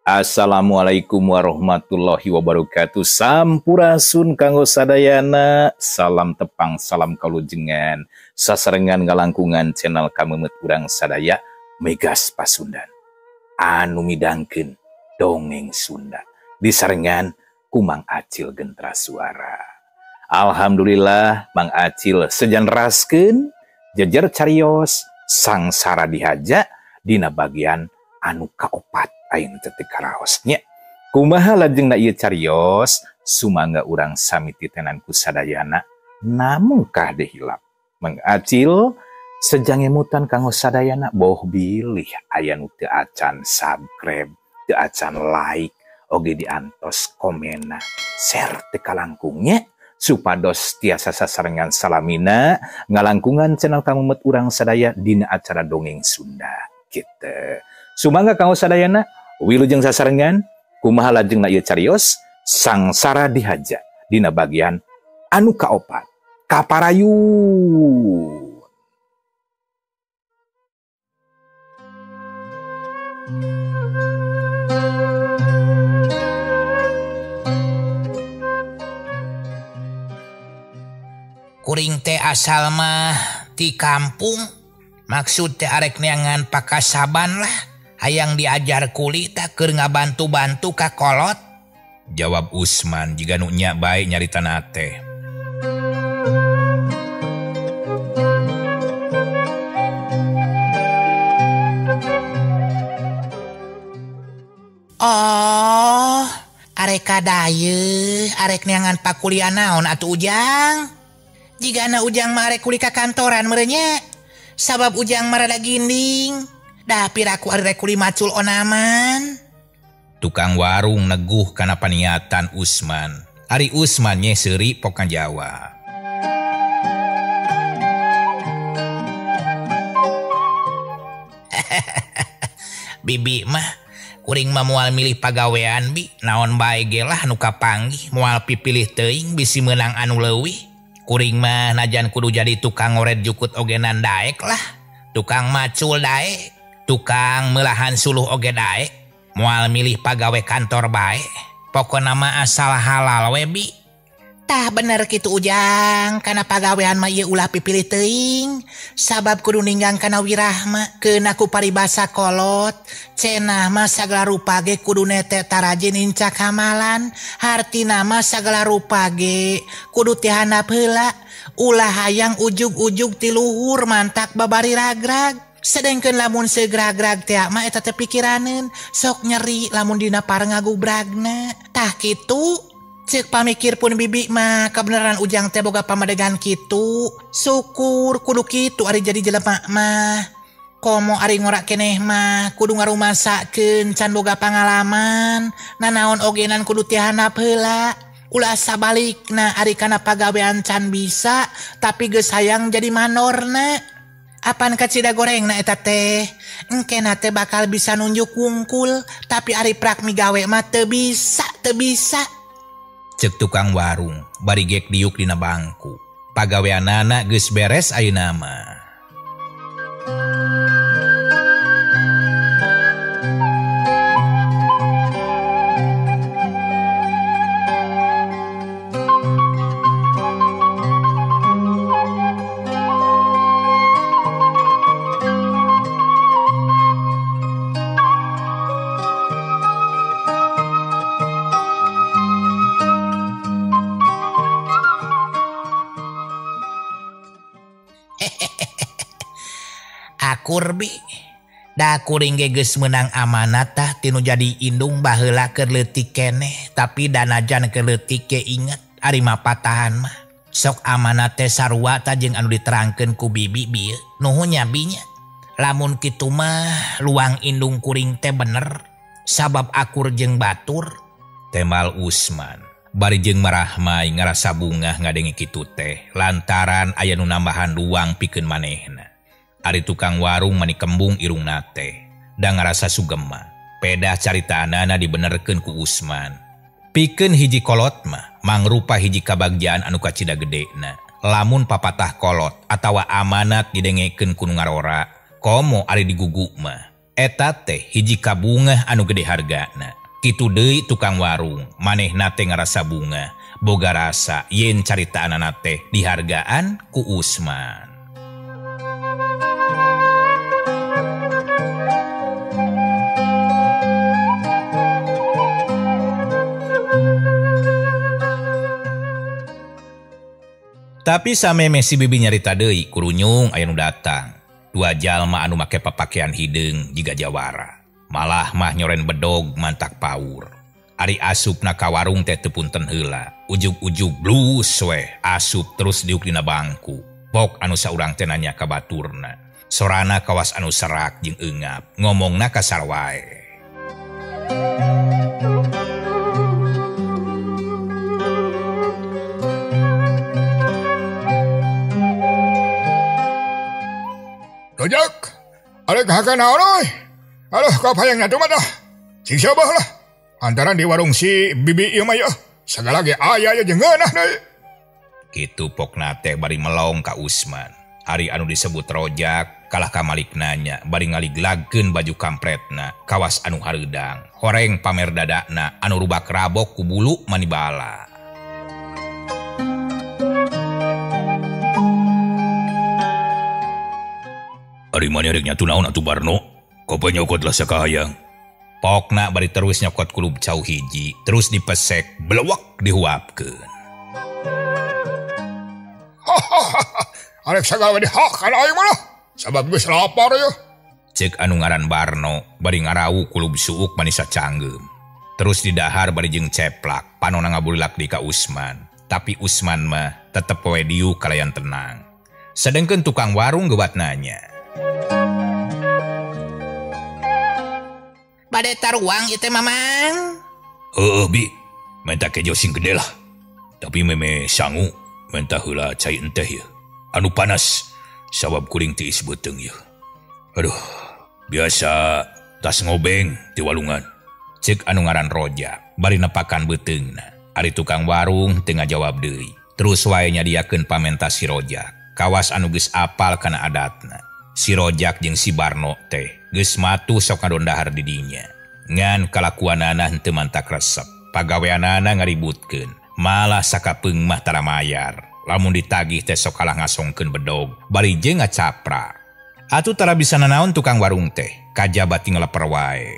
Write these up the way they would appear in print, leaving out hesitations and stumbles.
Assalamualaikum warahmatullahi wabarakatuh. Sampurasun kanggo sadayana. Salam tepang, salam kalujengan. Sasarengan ngalangkungan channel kamemet urang sadaya Megas Pasundan. Anu midangkeun dongeng Sunda. Disarengan ku Mang Acil Gentra Suara. Alhamdulillah Mang Acil sejan raskeun jejer carios sangsara dihaja dina bagian anu kaopat ayeuna teh karaosnya. Kumaha lajengna ieu carios sumangga urang sami titenan ku sadayana namung kade hilap. Mang Acil sejang ngemutan kanggo sadayana boh bilih aya nu teu acan subscribe, teu acan like, oge diantos komena, share teu kalangkungnya supados tiasa sasarengan salamina ngalangkungan channel kamemet urang sadaya dina acara dongeng Sunda kitu. Sumangga kanggo sadayana wilujeng sasarengan kumaha lajengna ieu carios sangsara dihaja dina bagian anu kaopat kaparayun. Kuring teh asal mah ti kampung, maksud teh arek neangan pakasaban lah, hayang diajar kuli tah keur ngabantu-bantu ka kolot. Jawab Usman jiga nu nya bae nyaritana teh. Oh, arek kadaye, arek neangan pakuliah naon atuh Ujang? Jigana Ujang mah arek kuli ka kantoran merenya, sabab Ujang mah rada ginding. Dah piraku arek kuli macul onaman. Tukang warung neguh kana paniatan Usman. Ari Usman nye seuri pok ngajawab. Bibi mah kuring mah moal milih pagawean bi, naon bae ge lah nu kapanggih, moal pipilih teuing bisi meunang anu leuwih. Kuring mah najan kudu jadi tukang ngoret jukut ogenan daek lah, tukang macul daek, tukang melahan suluh oge daek, moal milih pagawe kantor bae, pokona mah asal halal we bi. Tah bener kitu Ujang, kana pagawean mah ieu ulah pipilih teuing, sabab kudu ninggang kana wirahma, keuna ku paribasa kolot, cenah mah sagala rupa ge kudu nete taraje nincak hamalan, hartina mah sagala rupa ge kudu tihanap heula, ulah hayang ujug-ujug ti luhur mantak babari ragrag. Sedengkeun lamun segragrag teh mah eta teh pikiraneun, sok nyeri lamun dina pareng ngagubragna. Tah kitu. Cek pamikir pun bibi mah kebenaran Ujang teh boga pamadegan kitu. Syukur kudu kitu ari jadi jelema mah. Komo ari ngorak keneh mah kudu ngarumasakeun can boga pangalaman. Nanaon ogenan kudu tihanap heula. Ulah sabalikna ari kana pagawean can bisa tapi geus hayang jadi manorna. Apan kacida gorengna eta teh? Engkena teh bakal bisa nunjuk wungkul tapi ari prak migawe mah teu bisa, teu bisa. Cek tukang warung bari gek diuk dina bangku. Pagaweanana geus beres ayeuna mah. Akur bi, da kuring ge geus meunang amanat tah tinu jadi indung baheula keur leutik keneh, tapi danajan keur leutik ge inget ari mah patahan mah. Sok amanat teh sarua tah jeung anu diterangkeun ku bibi bieu. Nuhun nya bi nya. Lamun kitu mah luang indung kuring teh bener, sabab akur jeung batur. Temal Usman bari jeung marahmai ngarasa bungah ngadenge kitu teh lantaran aya nu nambahan luang pikeun manehna. Ari tukang warung mani kembung irungna teh, da ngarasa sugema. Pedah caritaanana dibenerkeun ku Usman. Pikeun hiji kolot mah mangrupa hiji kabagjaan anu kacida gedena. Lamun papatah kolot atawa amanat didengekeun ku nu ngarora, komo ari digugu mah. Eta teh hiji kabungah anu gede hargana. Kitu deui tukang warung, manehna teh ngarasa bunga, boga rasa yen caritaanana teh dihargaan ku Usman. Tapi sameme si bibi nyarita deui kurunyung aya nu datang. Dua jalma anu make papakean hideung jiga jawara. Malah mah nyoren bedog mantak paur. Ari asupna ka warung teh teu punten heula. Ujug-ujug blus we asup terus diuk dina bangku. Pok anu saurang teh nanya ka baturna. Sorana kawas anu serak jeung eungap, ngomongna kasar wae. Rojak, arek hakan naon euy? Aduh, kau hayang nyatu mah tah. Cing sabah lah. Antaran di warung si bibi ieu mah yeuh, sagala ge aya ye jeung ngeunah deui. Kitu pokna teh bari melong ka Usman. Ari anu disebut Rojak kalah ka Malik nanya bari ngaliglagkeun baju kampretna kawas anu hareudang. Horeng pamer dadana anu rubak rabok ku bulu manibala. Ari maneh rek nyatu naon atuh Barno? Kope nyokot lah sakahayang. Pokna bari terus nyokot kulub cau hiji, terus dipesek, belewek dihuapkeun. Arek sagala dihakan aing mah. Sabab geus lapar yeuh. Ceuk anu ngaran Barno bari ngarawu kulub suuk manisa canggeum. Terus didahar bari jeung ceplak, panona ngabulak di ka Usman. Tapi Usman mah tetep we diuk kalayan tenang. Sedengkeun tukang warung geubat nanya. Bade taruang ieu teh Mamang. Heueuh bi, menta kejo sing gede lah. Tapi meme sangu menta heula cai enteh ieu. Anu panas sabab kuring tiis beuteung ieu. Aduh, biasa tas ngobeng ti walungan. Ceuk anu ngaran Rojak bari nepakan beuteungna. Ari tukang warung teu ngajawab deui. Terus wae nyadiakeun pamenta si Rojak. Kawas anu geus apal kana adatna. Si Rojak jeung si Barno teh geus matu sok ngadondahar di dinya. Ngan kalakuanana henteu mantak resep. Pagaweanana ngaributkeun. Malah sakapeung mah tara mayar. Lamun ditagih teh sok kalah ngasongkeun bedog bari jeung ngacapra. Atuh tara bisa nanaon tukang warung teh, kajaba tinggal leper wae.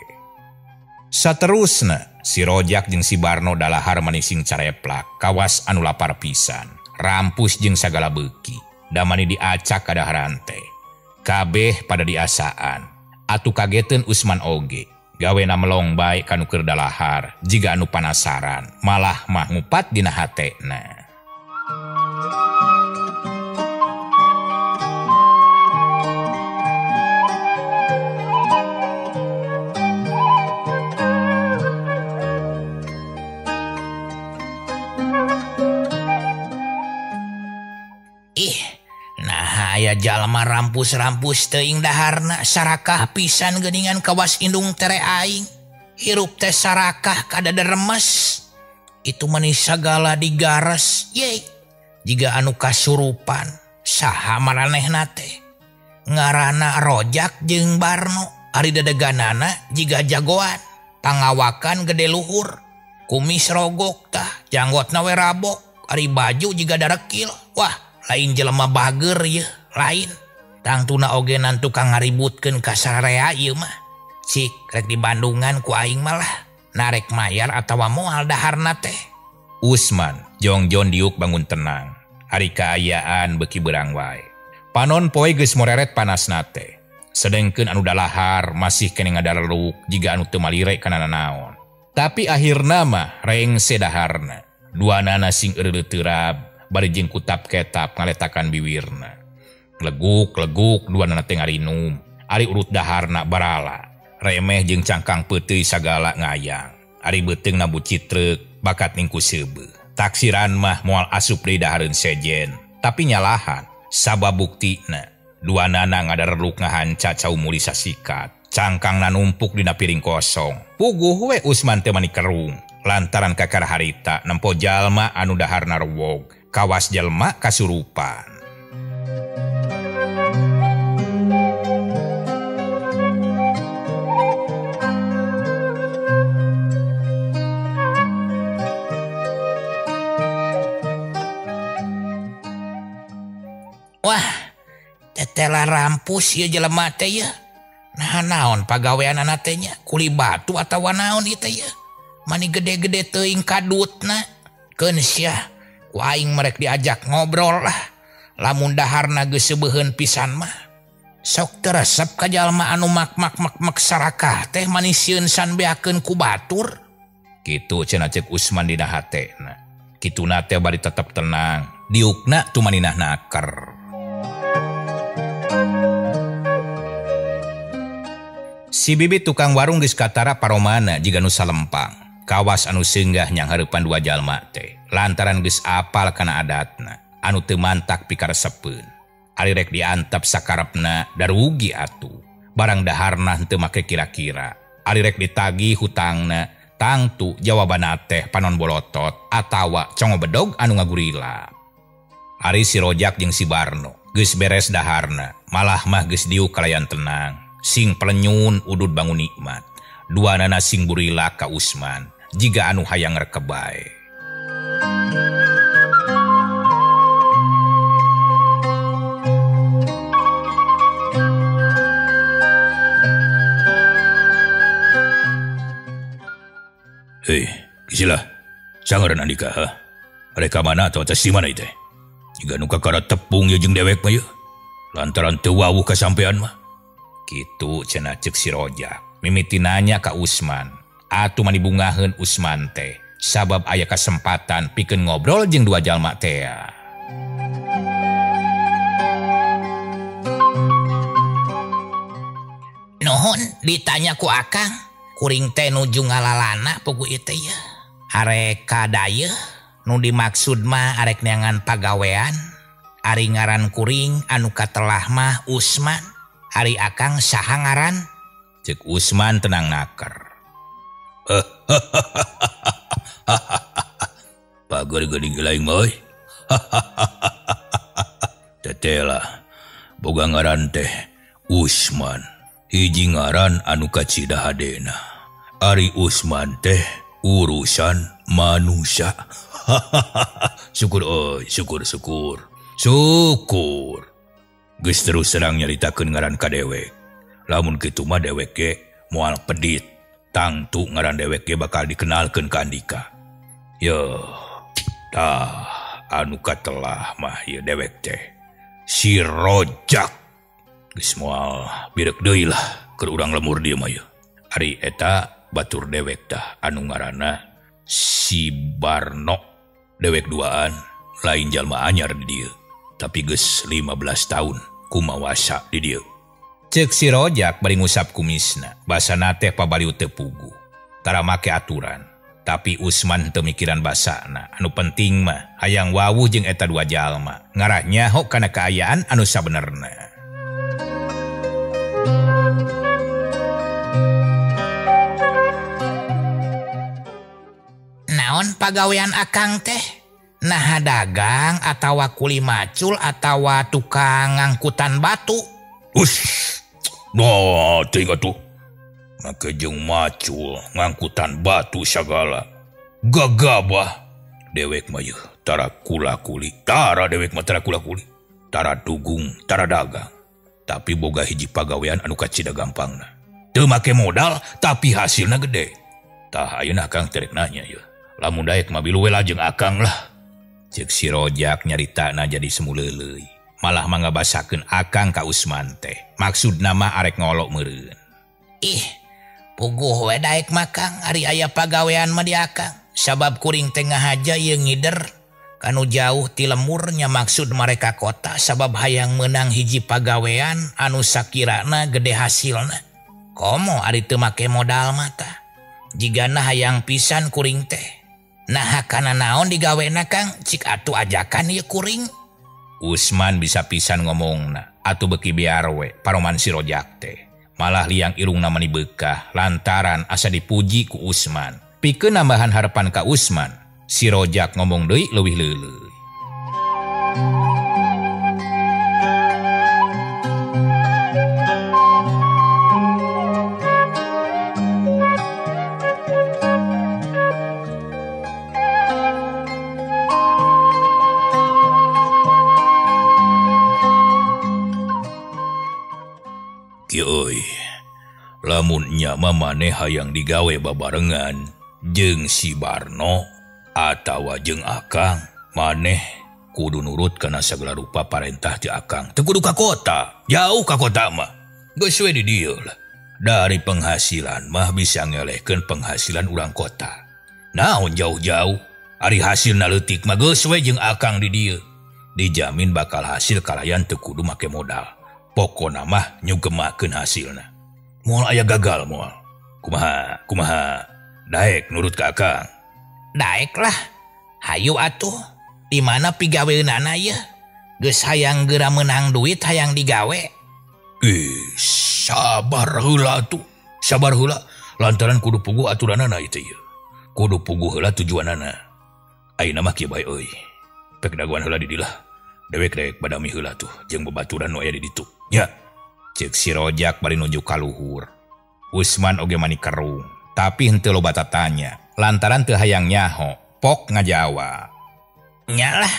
Saterusna si Rojak jeung si Barno dalahar manising careplak, kawas anu lapar pisan, rampus jeung sagala beuki, damani diacak kadaharan teh. Kabeh pada diasaan. Atuh kageteun Usman oge, gawena melong bae kanu keur dalahar, jiga anu panasaran, malah mah ngupat dina hatena. Ih, nah aya jalma rampus-rampus teuing daharna sarakah pisan geuningan kawas indung tere aing. Hirup teh sarakah kada deremes. Itu manis sagala digares, ye. Jiga anu kasurupan, saha maranehna teh. Ngaranna Rojak jeung Barno, ari dedeganana jiga jagoan, pangawakan gede luhur. Kumis rogok tah, janggotna we rabok, ari baju jiga darekil. Wah, lain jelema bager yeuh, lain. Tangtuna oge tukang ngaributkeun ka sararea ieu mah. Cik rek di Bandungan ku aing malah narek mayar atawa moal daharna teh. Usman jongjon diuk bangun tenang. Ari kaayaan beuki beurang wae. Panon poe geus moreret panasna teh. Sedengkeun anu dalahar masih keneh ngadareluk jiga anu teu malire kana nanaon. Tapi akhirna mah rengse daharna. Duanana sing eureuleuh terab bari jeung kutap ketap ngaletakan biwirna. Leguk-leguk duanana teh ngarinum. Ari urut daharna barala. Remeh jeung cangkang peuteuy sagala ngayang. Ari beuteungna bucitreuk bakat ningku seubeuh. Taksiran mah moal asup deui dahareun sejen, tapi nyalahan sabab buktina duanana ngadareluk ngahanca cau muli sasikat. Cangkangna numpuk dina piring kosong. Puguh we Usman teh mani kerung lantaran kakara harita nempo jalma anu daharna rewog, kawas jelma kasurupan. Tela rampus ieu jelema teh yeuh. Nah naon pagaweanana teh nya kuli batu atawa naon ieu teh yeuh. Mani gede-gede teuing kadutna. Keun sia ku aing merek diajak ngobrol lah. Lamun daharna geus seubeheun pisan mah. Sok teresep ka jalma anu mak-mak-mak sarakah teh mani sieun sanbeakeun ku batur. Kitu cenah cek Usman dina hatena. Kituna teh bari tetep tenang. Diukna tumaninah naker. Si Bibi tukang warung geus katara paromana jiga nu salempang. Kawas anu seunggah nyang hareupan dua jalma teh. Lantaran geus apal kana adatna, anu teu mantak pikaresepeun. Ari rek diantap sakarepna darugi atuh. Barang daharna henteu make kira-kira. Ari rek ditagih hutangna, tangtu jawabanna teh panon bolotot atawa congo bedog anu ngagurila. Ari si Rojak jeung si Barno geus beres daharna, malah mah geus diuk kalayan tenang. Sing pelenyun udud bangun nikmat. Duanana sing burila ka Usman, jiga anu hayang rekeb bae. Hei, Kisila, sangaran andika ha? Rek ka mana atau atas di mana teh? Jiga nu kakara tepung ye jeung dewek mah yeuh. Lantaran teu wawuh kasampean mah. Kitu cenah ceuk si Rojak. Mimiti nanya ka Usman. Atuh mani bungaheun Usman teh. Sabab aya kasempatan pikeun ngobrol jeung dua jalma teh. Nuhun ditanya ku Akang. Kuring teh nuju ngalalana pugu ieu teh yeuh. Arek ka dayeuh nu dimaksud mah arek neangan pagawean. Ari ngaran kuring anu katelah mah Usman. Ari Akang saha ngaran? Cek Usman tenang naker. Pager geuning lain mah euy. Teteh lah boga ngaran teh Usman. Hiji ngaran anu kacida hadena. Ari Usman teh urusan manusia. Syukur euy, syukur syukur. Syukur. Geus terus terang nyaritakeun ngaran ka dewek. Lamun kitu mah dewek ge moal pedit. Tangtu ngaran dewek ge bakal dikenalkeun ka andika. Yeuh, tah anu katelah mah ieu dewek teh si Rojak. Geus moal birek deui lah keur urang lemur dieu mah yeuh. Ari eta batur dewek tah anu ngaranna si Barno. Dewek duaan lain jalma anyar di dieu, tapi geus 15 tahun kumawasa di dieu. Ceuk si Rojak bari ngusap kumisna, basana teh pabaliut teu puguh. Tara make aturan, tapi Usman teu mikiran basana. Anu penting mah hayang wawuh jeung eta dua jalma, ngarah nyaho kana kaayaan anu sabenerna. Naon pagawean Akang teh? Naha dagang atawa kuli macul atawa tukang ngangkutan batu? Ush, nah teuing atuh. Make jeung macul ngangkutan batu sagala. Gagabah. Dewek mah yeuh tara kula-kuli, tara dewek mah tara kula-kuli, tara dugung, tara dagang. Tapi boga hiji pagawean anu kacida gampangna. Teu make modal tapi hasilna gede. Tah ayeuna Akang teh rek nanya yeuh. Lamun daek mah bilu we lajeng Akang lah. Ceuk si Rojak nyaritana jadi semu leuleuy. Malah mah ngabasakeun Akang ka Usman teh. Maksudna mah arek ngolok meureun. Ih, puguh we daek mah Kang, ari aya pagawean mah di Akang. Sabab kuring teh ngahaja ieu ngider kanu jauh ti lemurnya maksud mereka kota sabab hayang meunang hiji pagawean anu sakirana gede hasilna. Komo ari teu make modal mah tah. Jigana hayang pisan kuring teh. Nah kana naon digawena Kang, cik atuh ajakan ieu kuring. Usman bisa pisan ngomongna, atuh beuki biar we paroman si Rojak teh. Malah liang irungna mani beukah lantaran asa dipuji ku Usman. Pikeun nambahan harapan ka Usman, si Rojak ngomong deui leuwih leuleuy. Ayeuna mah maneh hayang digawe babarengan jeung si Barno atawa jeung Akang. Maneh kudu nurut kana sagala rupa parentah ti Akang. Teu kudu ka kota, jauh ka kota mah. Geus we di dieu lah. Dari penghasilan mah bisa ngelehkeun penghasilan urang kota. Naon jauh-jauh, ari hasilna leutik mah geus we jeung Akang di dieu. Dijamin bakal hasil kalayan teu kudu make modal. Pokona mah nyugemakeun hasilna. Moal aya gagal moal. Kumaha, kumaha. Daek nurut ka Akang. Daek lah. Hayu atuh. Di mana pigaweunana ieu? Geus hayang geura meunang duit hayang digawe. Ih, sabar heula atuh. Sabar heula lantaran kudu puguh aturanana ieu teh ieu. Kudu puguh heula tujuanana. Ayeuna mah kieu bae euy. Pek dagoan heula di dilah. Dewek rek badami heula tuh jeung babaturan nu aya di ditu. Nya. Ceuk si Rojak bari nuju ka luhur. Usman oge mani kerung, tapi henteu loba tatanya lantaran teu hayang nyaho, pok ngajawab. Nya lah,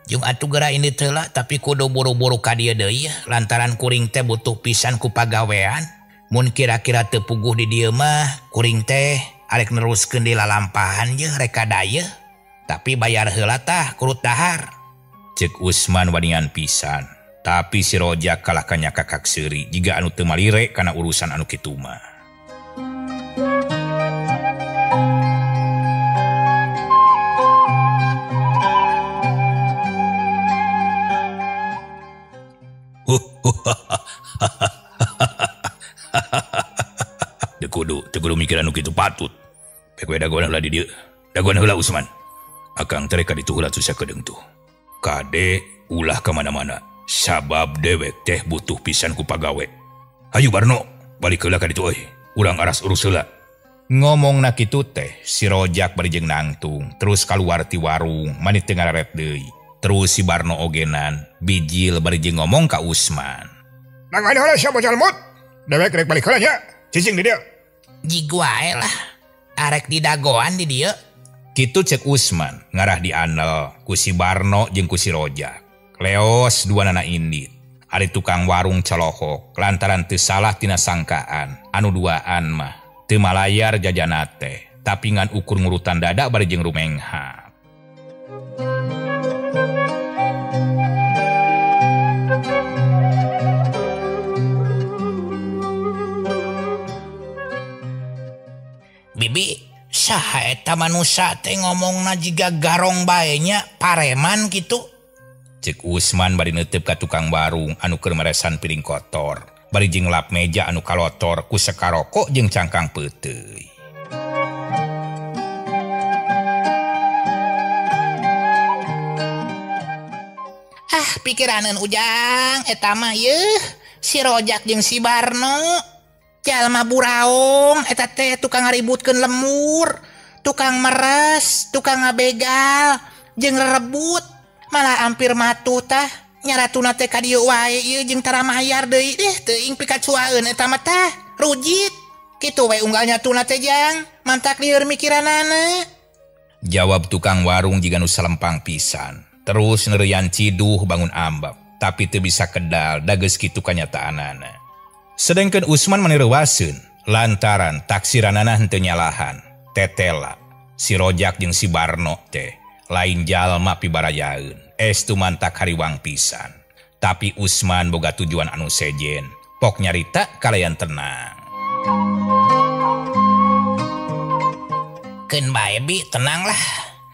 jeung atuh geura ini teh lah, tapi kudu buru-buru ka dieu deui lantaran kuring teh butuh pisan ku pagawean. Mun kira-kira teu puguh di dieu mah, kuring teh arek neruskeun di lalampahan ye rek kadaya. Tapi bayar heula tah kurut dahar. Ceuk Usman waningan pisan, tapi si Rojak kalah kanya kakak seuri jiga anu teu malire kana urusan anu kitu mah. Teu kudu mikiran nu kitu patut. Pek we dagoan heula di dieu. Dagoan heula Usman. Akang teh ka ditu heula tuh sakedeung tuh. Kade ulah ka mana-mana. Sabab dewek teh butuh pisan ku pagawe. Hayu Barno, balik heula ka ditu euy. Urang aras urus heula. Ngomongna kitu teh si Rojak bari jeung nangtung, terus kaluar ti warung mani teu ngararet deui. Terus si Barno ogenan bijil bari jeung ngomong ka Usman. Dagoan heula sia bocah lemut. Dewek rek balik heula nya. Cicing di dieu. Jig wae lah. Arek didagoan di dieu. Kitu cek Usman ngarah diandel ku si Barno jeung ku si Rojak. Leos dua nana indit. Ari tukang warung colohok lantaran teu salah tina sangkaan anu duaan mah teu malayar jajana teh, tapi ngan ukur ngurutan dada bari jeung rumengha. Bibi, saha eta manusa teh ngomongna jiga garong bae nya pareman kitu. Ceuk Usman bari neuteup ka tukang warung anu keur meresan piring kotor, bari jeung lap meja anu kalotor ku sekarokok jeung cangkang peuteuy. Ah, pikiraneun Ujang eta mah yeuh si Rojak jeung si Barno. Jalma buraong eta teh tukang ngaributkeun lemur, tukang meres, tukang ngabegal, jeung rerebut, malah hampir matuh tah. Nyaratuna teh ka dieu wae ieu jeung tara mayar deui deh teuing pikacuaeun eta mah tah, rujit. Kitu we unggal nyatuna teh Jang, mantak lieur mikiranana. Jawab tukang warung jiga nu salempang pisan. Terus neureuyan ciduh bangun ambek, tapi teu bisa kedal da geus kitu kanyataanana. Sedangkan Usman manirewaseun lantaran taksiranana henteu nyalahan. Tetela si Rojak jeung si Barno teh lain jalma pibarayaeun. Estu mantak hariwang pisan. Tapi Usman boga tujuan anu sejen. Pok nyarita kalayan tenang. Keun bae bi, tenang lah.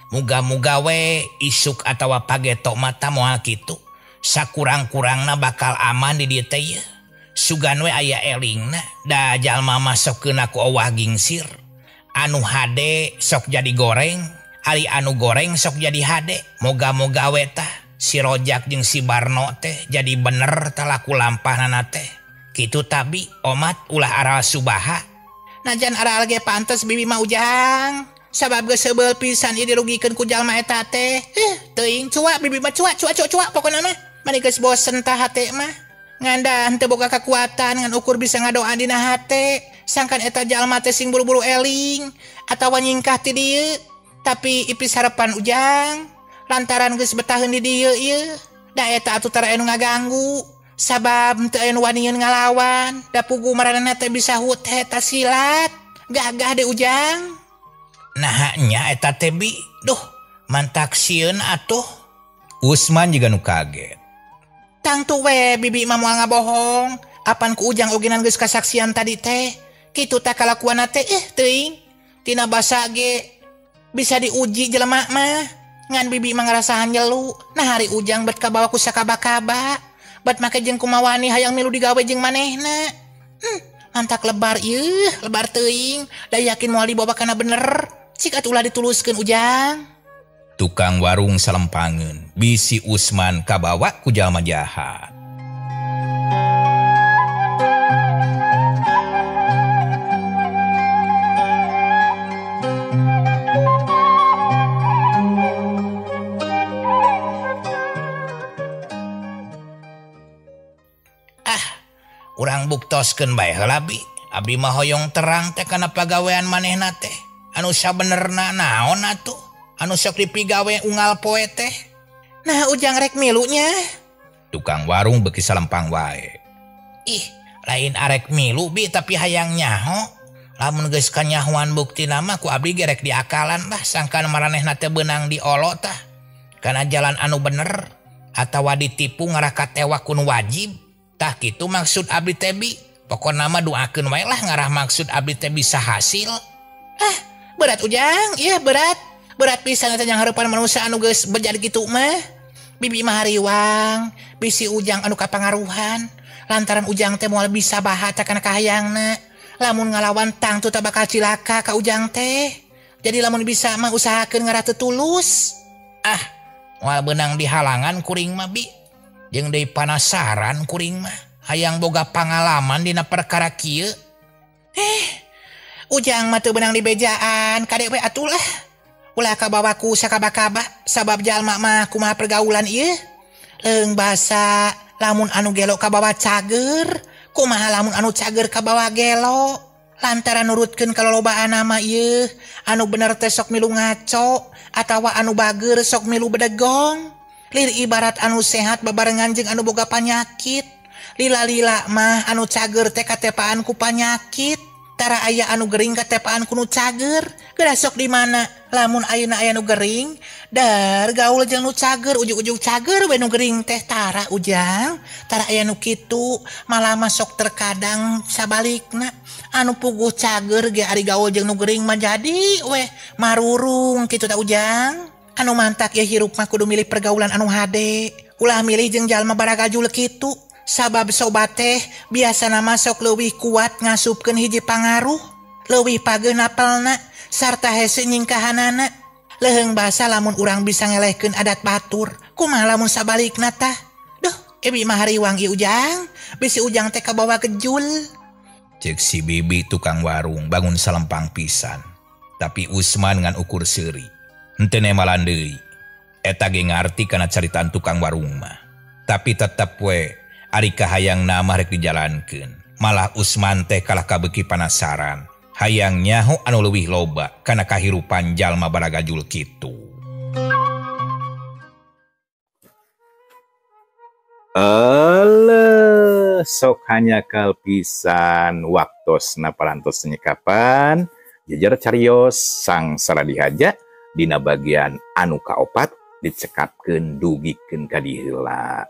Muga-muga we isuk atawa pageto mata moal kitu. Sakurang-kurangna bakal aman di dieu teh ieu. Sugan we aya elingna da jalma masuk keuna ku owah gingsir. Anu hade sok jadi goreng, ari anu goreng sok jadi hade. Moga-moga we tah si Rojak jeung si Barno teh jadi bener talaku lampahna teh. Kitu tabi omat ulah aral subaha. Najan aral ge pantes bibi mah Ujang. Sabab geus seubeuh pisan ieu dirugikeun ku jalma eta teh. Teuing cua bibi mah cua cua cua cua pokona mah. Mani geus bosen tah hate mah. Nganda henteu boga kakuatan ngan ukur bisa ngadoa dina hate. Sangkan eta jalma teh sing buru-buru eling atawa nyingkah ti dieu. Tapi ipis harapan Ujang lantaran geus betaheun di dieu ieu. Da eta atuh tara anu ngaganggu. Sabab teu aya nu wanian ngalawan, da pugu maranehna teh bisa hut eta silat. Gagah de Ujang. Nah nya eta teh bi, duh mantak sieun atuh. Usman juga nu kaget. Tangtu we bibi mah moal ngabohong. Apan ku Ujang ogenan geus kasaksian tadi teh. Kitu tah kalakuanna teh teuing. Tina basa ge bisa diuji jelema mah. Ngan bibi mah ngarasa hanjelu. Nah hari Ujang bet kabawa ku sakaba-kaba. Bet make jeung kumawani hayang milu digawe jeung manehna. Mantak lebar ieu, lebar teuing, da yakin moal dibawa kana bener. Cik atuh ulah dituluskeun Ujang. Tukang warung salempangeun, bisi Usman kabawa ku jalma jahat. Urang buktoskeun bae heula bi. Abdi mah hoyong terang teh kana pagawean manehna teh. Anu sabenerna naon atuh? Anu sok dipigawe unggal poe teh. Nah Ujang rek milunya. Tukang warung beuki salempang wae. Ih, lain arek milu bi tapi hayang nyaho. Lamun geus kanyahoan buktina mah ku abdi ge rek diakalan lah sangkan maranehna teh beunang diolo tah. Kana jalan anu bener atawa ditipu ngarah katewa ku nu wajib. Tah kitu maksud abdi teh bi. Pokona mah doakeun wae lah ngarah maksud abdi teh bisa hasil. Ah, berat Ujang, iya berat. Berat pisan eta yang hareupan manusia anu geus bejad kitu mah. Bibi mah hariwang, bisi Ujang anu kapangaruhan. Lantaran Ujang teh moal bisa bahata kana kahayangna. Lamun ngalawan tangtu teh bakal cilaka ka Ujang teh. Jadi lamun bisa mah usahakeun ngarah teu tulus. Ah, moal beunang dihalangan kuring mah bi. Jeung deui panasaran kuring mah hayang boga pangalaman dina perkara kieu. Ujang mah teu beunang dibejaan kade we atuh lah. Ulah kabawa ku sakaba-kaba sabab jalma mah kumaha pergaulan ieu. Leung basa lamun anu gelo kabawa cager, kumaha lamun anu cager kabawa gelo. Lantaran nurutkeun kalolobaan mah ieu, anu bener teh sok milu ngaco atawa anu bager sok milu bedegong. Lir ibarat anu sehat babarengan jeung anu boga panyakit. Lila-lila mah anu cager teh katepaan ku panyakit. Tara aya anu gering katepaan ku nu cager. Geura sok di mana lamun ayeuna aya nu gering, dar gaul jeung nu cager, ujug-ujug cager we nu gering teh tara Ujang. Tara aya nu kitu, malah mah sok terkadang sabalikna. Anu puguh cager ge ari gaul jeung nu gering mah jadi weh marurung kitu ta Ujang. Anu mantak ya hirup mah kudu milih pergaulan anu hade. Ulah milih jeung jalma baragajul kitu. Sabab sobat teh biasana mah sok leuwih kuat ngasupkeun hiji pangaruh, leuwih pageuh napelna sarta hese nyingkahanana. Leuheung basa lamun urang bisa ngelehkeun adat batur, kumaha lamun sabalikna tah? Duh, ebi mah hariwang ieu Ujang, bisi Ujang teh kabawa gejul. Cek si bibi tukang warung bangun salempang pisan. Tapi Usman ngan ukur seuri. Henteu nemalan deui. Eta ge ngarti kana caritaan tukang warung mah. Tapi tetep we ari kahayang mah rek dijalankeun. Malah Usman teh kalah kabeuki panasaran. Hayang nyaho anu leuwih loba kana kahirupan jalma baragajul kitu. Eleuh, sok hanyakal pisan waktosna parantos nyekapan jejer carios sang saradihaja dina bagian anu kaopat dicekapkeun dugikeun ka diheula.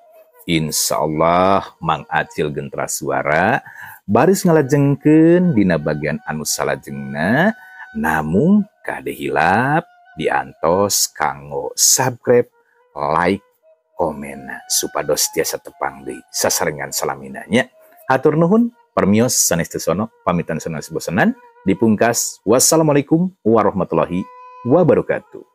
Insyaallah Mang Acil gentra suara baris ngalajengkeun dina bagian anu salajengna, namung kade hilap diantos kanggo subscribe, like, komen supados tiasa tepang deui sasarengan salamina nya. Hatur nuhun permios sanes teu sono pamitan sanes bosenan dipungkas. Wassalamualaikum warahmatullahi wabarakatuh.